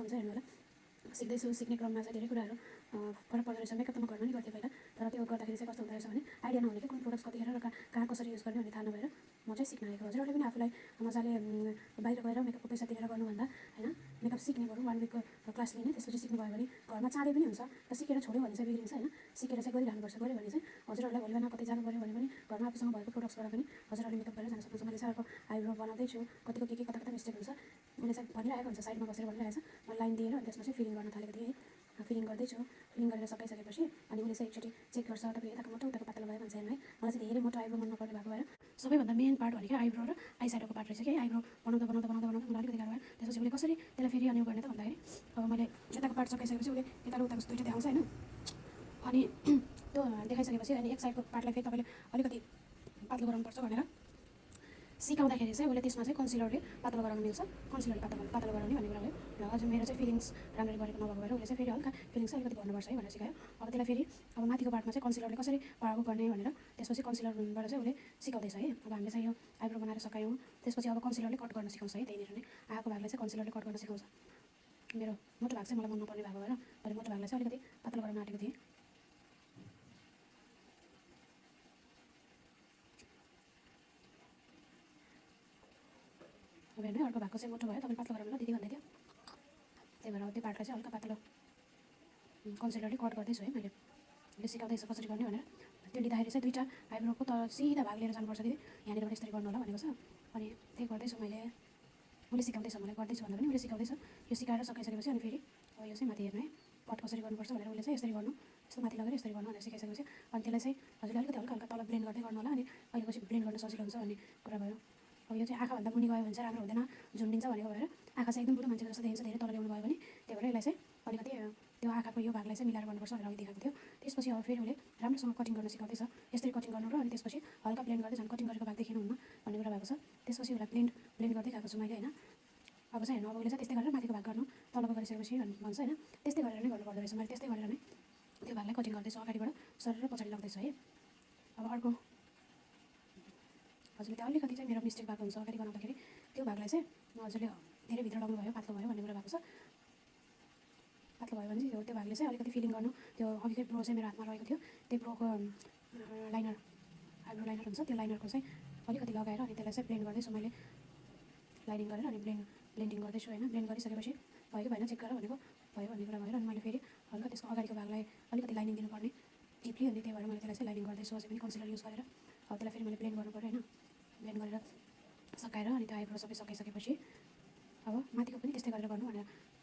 हुन्छ हेर्नु होला। सिक्दैछु, सिक्ने क्रममा चाहिँ धेरै कुराहरू फरक पर्दो रहेछ। मेकअप त म घरमा नि गर्थेँ पहिला, तर त्यो गर्दाखेरि चाहिँ कस्तो हुँदो रहेछ भने आइडिया नहुने कि कुन प्रोडक्ट्स कतिखेर र कहाँ कसरी युज गर्ने भन्ने थाहा नभएर म चाहिँ सिक्न आएको। हजुरहरूले पनि आफूलाई मजाले बाहिर गएर मेकअपको पैसा तिरेर गर्नुभन्दा होइन मेकअप सिक्ने बरु 1 विकको क्लास लिने, त्यसपछि सिक्नुभयो भने घरमा चाँडै पनि हुन्छ र सिकेर छोड्यो भने चाहिँ बिग्रिन्छ होइन। सिकेर चाहिँ गरिरहनुपर्छ। गऱ्यो भने चाहिँ हजुरहरूलाई भोलि बिहान कतै जानु पऱ्यो भने पनि घरमा आफूसँग भएको प्रोडक्ट्सबाट पनि हजुरहरूले मेकअप गरेर जान सक्नुहुन्छ। मैले चाहिँ आइब्रो बनाउँदैछु, कतिको के कता कता मिस्टेक हुन्छ उसले चाहिँ भनिरहेको हुन्छ, साइडमा बसेर भनिरहेको छ। मैले लाइन दिएर अनि त्यसमा चाहिँ फिलिङ गर्न थालेको थिएँ। फिलिङ गर्दैछु, फिलिङ गरेर सकाइसकेपछि अनि उसले चाहिँ एकचोटि चेक गर्छ, तपाईँ यताको मोटो उताको पातलो भयो भन्छ हेर्नु है। मलाई चाहिँ धेरै मोटो आइब्रो मन नपर्ने भएको भएर सबैभन्दा मेन पार्ट भनेको आइब्रो र आई स्याडोको पार्ट रहेछ कि। आइब्रो बनाउँदा बनाउँदा बनाउँदा बनाउँदा मलाई अलिकति गाह्रो भयो। त्यसपछि उसले कसरी त्यसलाई फेरि अनि गर्ने त भन्दाखेरि अब मैले यताको पार्ट सकाइसकेपछि उसले यताको उताको दुइटै देखाउँछ होइन। अनि त्यो देखाइसकेपछि अनि एक साइडको पार्टलाई फेरि तपाईँले अलिकति पातलो गराउनुपर्छ भनेर सिकाउँदाखेरि चाहिँ उसले त्यसमा चाहिँ कन्सिलरले पातलो गराउनु मिल्छ, कन्सिलरले पातलो गराउने भन्ने कुरा भयो। र अझ मेरो चाहिँ फिलिङ्स राम्ररी गरेको नभएको भएर उसले चाहिँ फेरि हल्का फिलिङ्स अलिकति भर्नुपर्छ है भनेर सिकायो। अब त्यसलाई फेरि अब माथिको पार्टमा चाहिँ कन्सिलरले कसरी पार्को गर्ने भनेर त्यसपछि कन्सिलरबाट चाहिँ उसले सिकाउँदैछ है। अब हामीले चाहिँ यो आइब्रो बनाएर सकायौँ, त्यसपछि अब कन्सिलरले कट गर्न सिकाउँछ है। त्यहीँनिर नै आएको भागलाई चाहिँ कन्सिलरले कट गर्न सिकाउँछ। मेरो मोटो भाग चाहिँ मलाई मन नपर्ने भएको भएर मैले मोटो भागलाई चाहिँ अलिकति पातलो गर्न आँटेको थिएँ। अब हेर्नु अर्को भागको चाहिँ मोटो भयो, तपाईँ पातलो गराउनु ल दिदी भन्दै थियो। त्यही भएर त्यो पार्टलाई चाहिँ हल्का पातलो कन्सिलरले कट गर्दैछु है। मैले उसले सिकाउँदैछ कसरी गर्ने भनेर। त्यो लिँदाखेरि चाहिँ दुईवटा आइब्रोको त सिधा भाग लिएर जानुपर्छ दिदी, यहाँनिर पनि यसरी गर्नु होला भनेको छ। अनि त्यही गर्दैछु मैले, उसले सिकाउँदैछ मलाई, गर्दैछु भन्दा पनि उसले सिकाउँदैछ। यो सिकाएर सकाइसकेपछि अनि फेरि अब यो चाहिँ माथि हेर्नु है कट कसरी गर्नुपर्छ भनेर उसले चाहिँ यसरी गर्नु, यस्तो माथि लगेर यसरी गर्नु भनेर सिकाइसकेपछि अनि त्यसलाई चाहिँ हजुरले अलिकति हल्का हल्का तल ब्लेन्ड गर्दै गर्नु होला। अनि अहिलेपछि ब्लेन्ड गर्न सजिलो हुन्छ भन्ने कुरा भयो। अब यो चाहिँ आँखाभन्दा मुनि गयो भने चाहिँ राम्रो हुँदैन, झुन्डिन्छ भनेको भएर आँखा चाहिँ एकदम बुढो मान्छेको जस्तो देखिन्छ धेरै तल ल्याउनु भयो भने, त्यही भएर यसलाई चाहिँ अलिकति त्यो आँखाको यो भागलाई चाहिँ मिलाएर गर्नुपर्छ भनेर अघि देखाएको थियो। त्यसपछि अब फेरि उसले राम्रोसँग कटिङ गर्न सिकाउँदैछ, यसरी कटिङ गर्नु र अनि त्यसपछि हल्का ब्लेन्ड गर्दै झन् कटिङ गरेको भाग देखिनुहुन्न भन्ने कुरा भएको छ। त्यसपछि उसलाई ब्लेन्ड गर्दै गएको छु मैले होइन। अब चाहिँ हेर्नु, अब उसले चाहिँ त्यस्तै गरेर माथिको भाग गर्नु, तलको गरिसकेपछि भन्छ होइन, त्यस्तै गरेर नै गर्नुपर्दो रहेछ। मैले त्यस्तै गरेर नै त्यो भागलाई कटिङ गर्दैछु, अगाडिबाट सर र पछाडि लाग्दैछु है। अब अर्को हजुरले त्यो अलिकति चाहिँ मेरो मिस्टेक भएको हुन्छ अगाडि बनाउँदाखेरि, त्यो भागलाई चाहिँ हजुरले धेरै भित्र लगाउनु भयो, पातलो भयो भन्ने कुरा भएको छ। पातलो भयो भने चाहिँ त्यो भागले चाहिँ अलिकति फिलिङ गर्नु, त्यो अघिकै ब्रो चाहिँ मेरो हातमा रहेको थियो, त्यो ब्रोको लाइनर आइब्रो लाइनर हुन्छ, त्यो लाइनरको चाहिँ अलिकति लगाएर अनि त्यसलाई चाहिँ ब्लेन्ड गर्दैछु मैले, लाइनिङ गरेर अनि ब्लेन्डिङ गर्दैछु होइन। ब्लेन्ड गरिसकेपछि भयो कि भएन चेक गरेर भनेको भयो भन्ने कुरा भएर अनि मैले फेरि हल्का त्यसको अगाडिको भागलाई अलिकति लाइनिङ दिनुपर्ने डिपली, अनि त्यही भएर मैले त्यसलाई चाहिँ लाइनिङ गर्दैछु अझै पनि कन्सिलर युज गरेर। अब त्यसलाई फेरि मैले ब्लेन्ड गर्नु पऱ्यो होइन, ब्लेन्ड गरेर सकाएर अनि त्यो आइब्रो सबै सकाइसकेपछि अब माथिको पनि त्यस्तै गरेर गर्नु भनेर